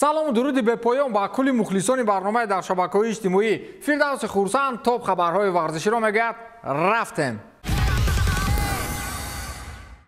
Салому дуруди бепоён ба кулли мухлисони барномаи дар шабакаҳои иҷтимоӣ. Фирдавси Хурсанд топ хабарҳои варзиширо мегӯяд. Рафтем.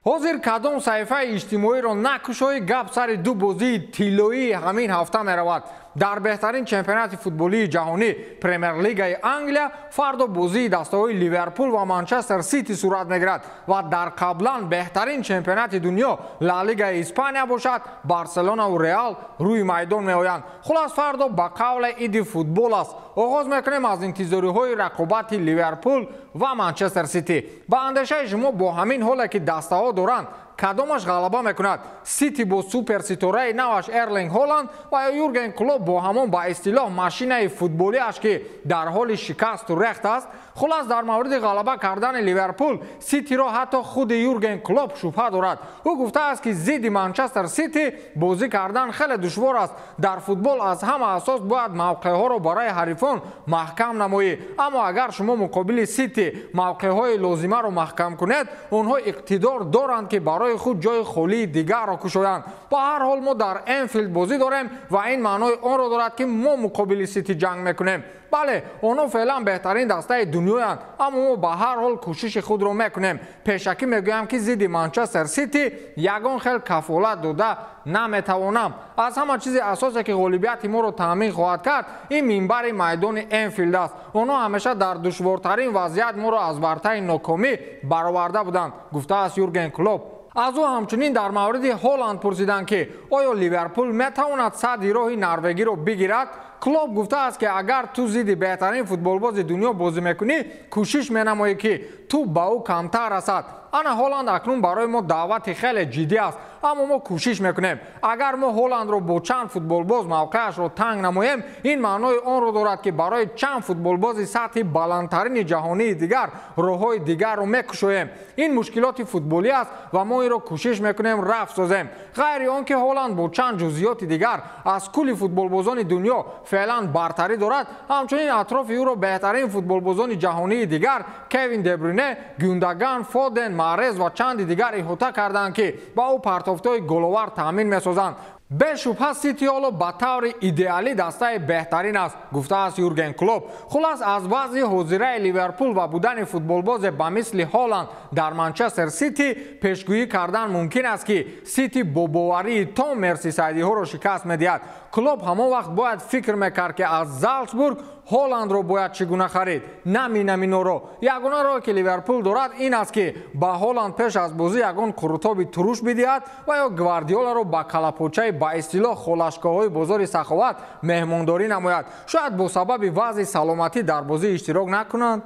Ҳозир кадом саҳифаи иҷтимоиро накушоӣ, гап сари ду бозии тиллоии ҳамин ҳафта меравад. Дар беҳтарин чемпионати футболии ҷаҳонӣ, Премер-лигаи Англия, фардо бозии дастаҳои Ливерпул ва Манчестер Сити сурат мегирад ва дар қаблан беҳтарин чемпионати дунё, Ла-Лигаи Испания бошад, Барселонаву Реал рӯи майдон меоянд. Хулас, фардо ба қавле иди футбол аст. Оғоз мекунем аз интизориҳои рақобати Ливерпул ва Манчестер Сити. Ба андешаи шумо, бо ҳамин ҳоле ки дастаҳо доранд, кадомаш ғалаба мекунад? Сити бо суперситораи наваш Эрлинг Ҳоланд ва ё Юрген Клоп бо ҳамон ба истилоҳ машинаи футболиаш, ки дар ҳоли шикасту рехт аст? Хулас, дар мавриди ғалаба кардани Ливерпул Ситиро ҳатто худи Юрген Клоп шубҳа дорад. Ӯ гуфтааст, ки зидди Манчестер Сити бозӣ кардан хеле душвор аст. Дар футбол аз ҳама асос бояд мавқеъҳоро барои ҳарифон маҳкам намоӣ, аммо агар шумо муқобили Сити мавқеъҳои лозимаро маҳкам кунед, онҳо иқтидор доранд, ки барои худ ҷои холии дигарро кушоянд. Ба ҳар ҳол, мо дар Энфилд бозӣ дорем ва ин маънои онро дорад, ки мо муқобили Сити ҷанг мекунем. Бале, онҳо феълан беҳтарин дастаи дунёянд, аммо мо ба ҳар ҳол кӯшиши худро мекунем. Пешакӣ мегӯям, ки зидди Манчестер Сити ягон хел кафолат дода наметавонам. Аз ҳама чизи асосе, ки ғолибияти моро таъмин хоҳад кард, ин минбари майдони Энфилд аст. Онҳо ҳамеша дар душвортарин вазъият моро аз вартаи нокомӣ бароварда буданд, гуфтааст Юрген Клоп. Аз ӯ ҳамчунин дар мавриди Ҳоланд пурсиданд, ки оё Ливерпул метавонад садди роҳи норвегиро бигирад. Клоп гуфтааст, ки агар ту зидди беҳтарин футболбози дунё бозӣ мекунӣ, кӯшиш менамоӣ, ки ту ба ӯ камтар расад. Ана Ҳоланд акнун барои мо даъвати хеле ҷиддӣ аст, аммо мо кӯшиш мекунем. Агар мо Ҳоландро бо чанд футболбоз мавқеашро танг намоем, ин маънои онро дорад, ки барои чанд футболбози сатҳи баландтарини ҷаҳонии дигар роҳҳои дигарро мекушоем. Ин мушкилоти футболӣ аст ва мо инро кӯшиш мекунем рафт созем. Ғайри он ки Ҳоланд бо чанд ҷузъиёти дигар аз кулли футболбозони дунё феълан бартарӣ дорад, ҳамчунин атрофи ӯро беҳтарин футболбозони ҷаҳонии дигар Кевин Дебрюне, Гюндаган, Фоден, Маҳрез ва чанди дигар иҳота карданд, ки ба ӯ партофтҳои головар таъмин месозанд. Бешубҳа, Сити ҳоло ба таври идеалӣ дастаи беҳтарин аст, гуфтааст Юрген Клоп. Хулас, аз вазъи ҳозираи Ливерпул ва будани футболбозе ба мисли Ҳоланд дар Манчестер Сити пешгӯӣ кардан мумкин аст, ки Сити бо боварии том мерсисайдиҳоро шикаст медиҳад. Клоп ҳамон вақт бояд фикр мекард, ки аз Залцбург Ҳоландро бояд чӣ гуна харид, на Минаминоро. Ягона роҳе, ки Ливерпул дорад, ин аст, ки ба Ҳоланд пеш аз бозӣ ягон қурутоби туруш бидиҳад ва ё Гвардиоларо ба калапочаи ба истилоҳ холашкоҳҳои бозори саховат меҳмондорӣ намояд. Шояд бо сабаби вазъи саломатӣ дар бозӣ иштирок накунанд.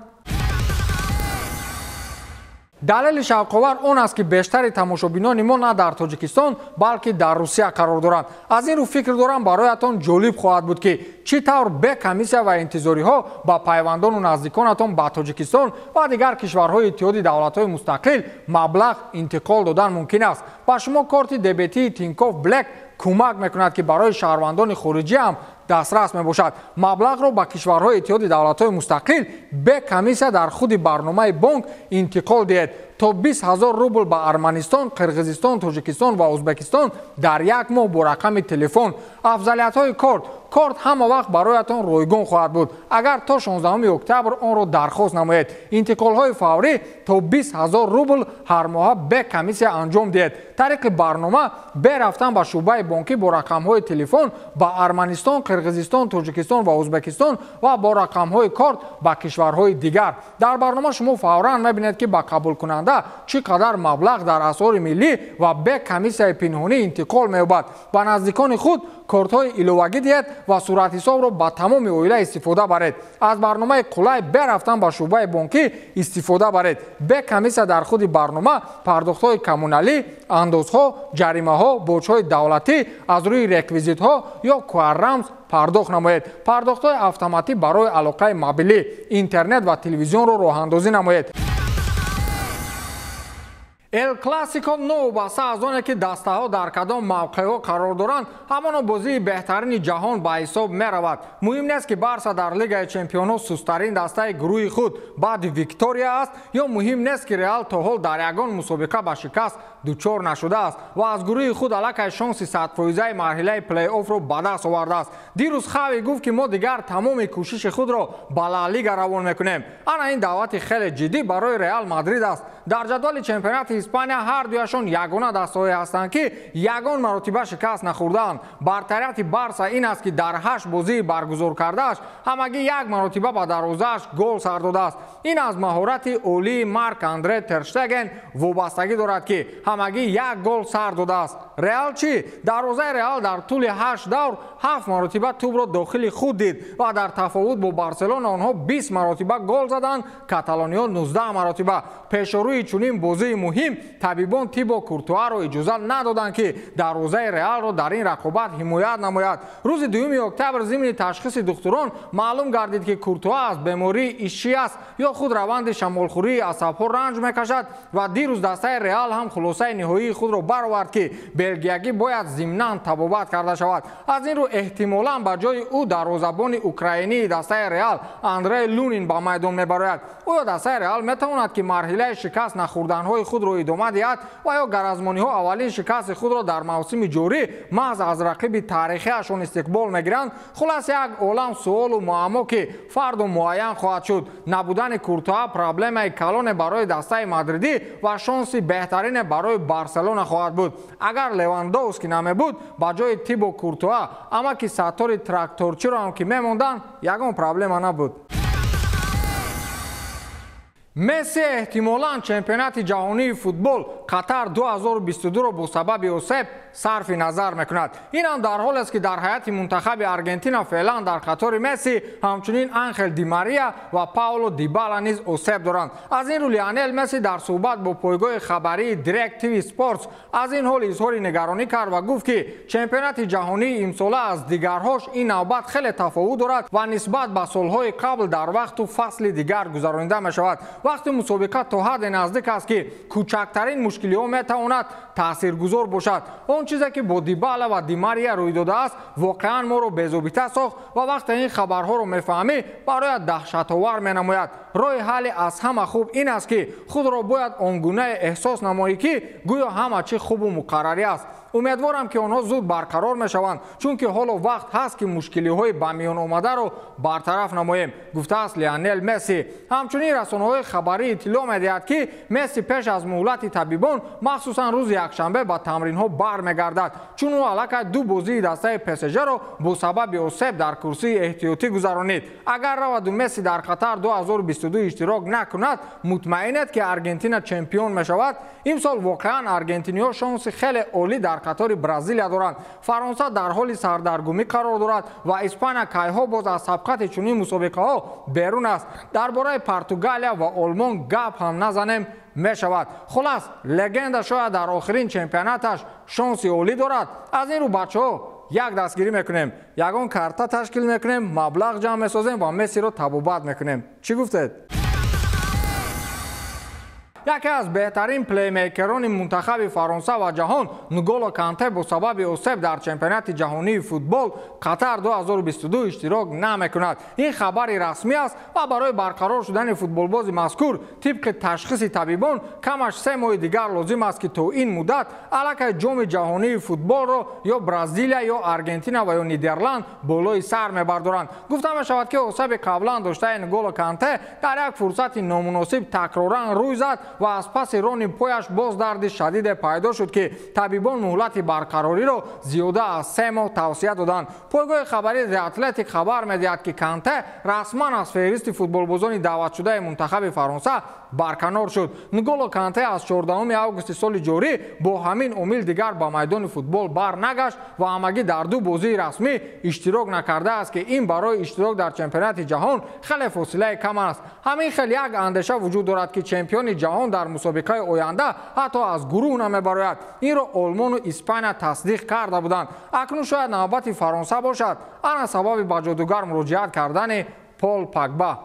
Далели шавқовар он аст, ки бештари тамошобинони мо на дар Тоҷикистон, балки дар Русия қарор доранд. Аз ин рӯ фикр дорам, бароятон ҷолиб хоҳад буд, ки чӣ тавр бе комиссия ва интизориҳо ба пайвандону наздиконатон ба Тоҷикистон ва дигар кишварҳои Иттиҳоди Давлатҳои Мустақил маблағ интиқол додан мумкин аст. Ба шумо корти дебетии Тинькофф Блэк кӯмак мекунад, ки барои шаҳрвандони хориҷӣ ҳам дастрас мебошад. Маблағро ба кишварҳои Иттиҳоди Давлатҳои Мустақил бе комиссия дар худи барномаи бонк интиқол диҳед. То 20 000 рубл ба Арманистон, Қирғизистон, Тоҷикистон ва Ӯзбекистон дар як моҳ бо рақами телефон. Афзалиятҳои корт: корт ҳама вақт бароятон ройгон хоҳад буд, агар то 16 октябр онро дархост намоед. Интиқолҳои фаврӣ то 20 000 рубл ҳар моҳа бе комиссия анҷом диҳед тариқи барнома, бе рафтан ба шӯъбаи бонкӣ, бо рақамҳои телефон ба Арманистон, Қирғизистон, Тоҷикистон ва Ӯзбекистон ва бо рақамҳои корт ба кишварҳои дигар. Дар барнома шумо фавран мебинед, ки ба қабулкунанда чӣ қадар маблағ дар асъори миллӣ ва бе комиссияи пинҳонӣ интиқол меёбад. Ба наздикони худ кортҳои иловагӣ диҳед ва суратҳисобро ба тамоми оила истифода баред. Аз барномаи қулай бе рафтан ба шӯъбаи бонкӣ истифода баред. Бе комиссия дар худи барнома пардохтҳои коммуналӣ, андозҳо, ҷаримаҳо, боҷҳои давлатӣ аз рӯи реквизитҳо ё QR-рамз пардохт намоед. Пардохтҳои автоматӣ барои алоқаи мобилӣ, интернет ва телевизионро роҳандозӣ намоед. Эл Классико новобаста аз оне ки дастаҳо дар кадом мавқеъҳо қарор доранд, ҳамоно бозии беҳтарини ҷаҳон ба ҳисоб меравад. Муҳим нест, ки Барса дар Лигаи Чемпионҳо сустарин дастаи гурӯҳи худ баъди Виктория аст, ё муҳим нест, ки Реал то ҳол дар ягон мусобиқа ба шикаст дучор нашудааст ва аз гурӯҳи худ аллакай шонси 100-фоизаи марҳилаи плей-оффро ба даст овардааст. Дирӯз Хави гуфт, ки мо дигар тамоми кӯшиши худро ба Ла Лига равон мекунем. Ана ин даъвати хеле ҷиддӣ барои Реал Мадрид аст. Дар ҷадвали чемпионати Испания ҳар дуяшон ягона дастаҳое ҳастанд, ки ягон маротиба шикаст нахӯрдаанд. Бартарияти Барса ин аст, ки дар 8 бозии баргузор кардааш ҳамагӣ як маротиба ба дарвозааш гол сар додааст. Ин аз маҳорати олии Марк Андре Терштеген вобастагӣ дорад, ки ҳамагӣ як гол сар додааст. Реал чӣ? Дарвозаи Реал дар тӯли 8 давр 7 маротиба тӯбро дохили худ дид ва дар тафовут бо Барселона онҳо 20 маротиба гол заданд, каталониҳо 19 маротиба. Пешорӯи чунин бозии муҳим табибон Тибо Куртуаро иҷозат надоданд, ки дарвозаи Реалро дар ин рақобат ҳимоят намояд. Рӯзи 2 октябр зимни ташхиси духтурон маълум гардид, ки Куртуа аз бемории ишиас ё худ раванди шамолхӯрии асабҳо ранҷ мекашад ва дирӯз дастаи Реал ҳам хулосаи ниҳоии худро баровард, ки белгиягӣ бояд зимнан табобат карда шавад. Аз ин рӯ эҳтимолан ба ҷои ӯ дарвозабони украинии дастаи Реал Андрей Лунин ба майдон мебарояд. Оё дастаи Реал метавонад, ки марҳилаи шикаст нахӯрданҳои худро идома диҳад ва ё гаразмониҳо аввалин шикасти худро дар мавсими ҷорӣ маҳз аз рақиби таърихиашон истиқбол мегиранд? Хулас, як олам суолу муаммо, ки фарду муайян хоҳад шуд. Набудани Куртуа проблемаи калоне барои дастаи мадридӣ ва шонси беҳтарине барои Барселона хоҳад буд. Агар Левандовски намебуд, ба ҷои Тибо Куртуа амаки саттори тракторчиро ҳам ки мемонданд, ягон проблема набуд. Месси эҳтимолан чемпионати ҷаҳонии футбол Қатар 2022-ро бо сабаби осеб сарфи назар мекунад. Ин ҳам дар ҳолест, ки дар ҳайати мунтахаби Аргентина феълан дар қатори Месси ҳамчунин Анхел Ди Мария ва Пауло Дибала низ осеб доранд. Аз ин рӯ Лионел Месси дар суҳбат бо пойгоҳи хабарии Direct TV Sports аз ин ҳол изҳори нигаронӣ кард ва гуфт, ки чемпионати ҷаҳонии имсола аз дигарҳош ин навбат хеле тафовут дорад ва нисбат ба солҳои қабл дар вақту фасли дигар гузаронида мешавад. Вақти мусобиқа то ҳадде наздик аст, ки кӯчактарин мушкилиҳо метавонад таъсиргузор бошад. Он чизе ки бо Дибала ва Ди Мария рӯй додааст, воқеан моро безобита сохт ва вақте ин хабарҳоро мефаҳмӣ, барояд даҳшатовар менамояд. Роҳи ҳалли аз ҳама хуб ин аст, ки худро бояд он гунае эҳсос намоӣ, ки гӯё ҳама чӣ хубу муқаррарӣ аст. Умедворам, ки онҳо зуд барқарор мешаванд, чунки ҳоло вақт ҳаст, ки мушкилиҳои ба миён омадаро бартараф намоем, гуфтааст Лионел Месси. Ҳамчунин расонаҳои хабарӣ иттилоъ медиҳад, ки Месси пеш аз муҳлати табибон, махсусан рӯзи якшанбе ба тамринҳо бармегардад, чун ӯ аллакай 2 бозии дастаи ПСЖ-ро бо сабаби осеб дар курсии эҳтиётӣ гузаронид. Агар раваду Месси дар Қатар 2022 иштирок накунад, мутмаинед, ки Аргентина чемпион мешавад. Имсол воқеан аргентиниҳо шонси хеле олӣ дар қатори Бразилия доранд. Фаронса дар ҳоли сардаргумӣ қарор дорад ва Испания кайҳо боз аз сабқати чунин мусобиқаҳо берун аст. Дар бораи Португалия ва Олмон гап ҳам назанем мешавад. Хулас, легенда шояд дар охирин чемпионаташ шонси олӣ дорад. Аз ин рӯ бачаҳо як дастгирӣ мекунем, ягон карта ташкил мекунем, маблағ ҷамъ месозем ва Мессиро табобат мекунем. Чӣ гуфтед? Яке аз беҳтарин плеймейкерони мунтахаби Фаронса ва ҷаҳон Нголо Канте бо сабаби осеб дар чемпионати ҷаҳонии футбол Қатар 2022 иштирок намекунад. Ин хабари расмӣ аст ва барои барқарор шудани футболбози мазкур тибқи ташхиси табибон камаш 3 моҳи дигар лозим аст, ки то ин муддат аллакай ҷоми ҷаҳонии футболро ё Бразилия ё Аргентина ва ё Нидерланд болои сар мебардоранд. Гуфта мешавад, ки осеби қаблан доштаи Нголо Канте дар як фурсати номуносиб такроран рӯй зад ва аз паси рони пояш боз дарди шадиде пайдо шуд, ки табибон муҳлати барқарориро зиёда аз 3 моҳ тавсия доданд. Пойгоҳи хабарии The Athletic хабар медиҳад, ки Канте расман аз феҳристи футболбозони даъватшудаи мунтахаби Фаронса барканор шуд. Нголо Канте аз 14 августи соли ҷорӣ бо ҳамин омил дигар ба майдони футбол бар нагашт ва ҳамагӣ дар 2 бозии расмӣ иштирок накардааст, ки ин барои иштирок дар чемпионати ҷаҳон хеле фосилаи кам аст. Ҳамин хел як андеша вуҷуд дорад, ки чемпиони ҷаҳон дар мусобиқаи оянда ҳатто аз гурӯҳ намебарояд. Инро Олмону Испания тасдиқ карда буданд. Акнун шояд навбати Фаронса бошад. Ана сабаби ба ҷодугар муроҷиат кардани Пол Пагба.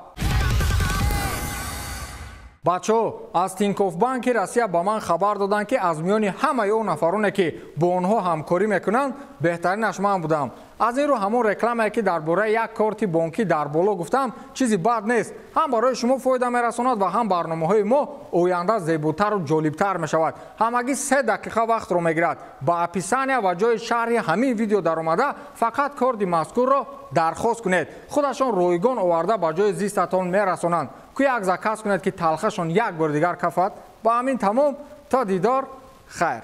Бачаҳо, аз Тинькофф банки Россия ба ман хабар доданд, ки аз миёни ҳамаи он нафароне, ки бо онҳо ҳамкорӣ мекунанд, беҳтаринаш ман будам. Аз ин рӯ ҳамон рекламае, ки дар бораи як корти бонкӣ дар боло гуфтам, чизи бад нест, ҳам барои шумо фоида мерасонад ва ҳам барномаҳои мо оянда зеботару ҷолибтар мешавад. Ҳамагӣ 3 дақиқа вақтро мегирад. Ба описания ва ҷои шарҳи ҳамин видео даромада, фақат корти мазкурро дархост кунед, худашон ройгон оварда ба ҷои зистатон мерасонанд. Ку як заказ кунед, ки талхашон як бори дигар кафад. Ба ҳамин тамом, то дидор, хайр.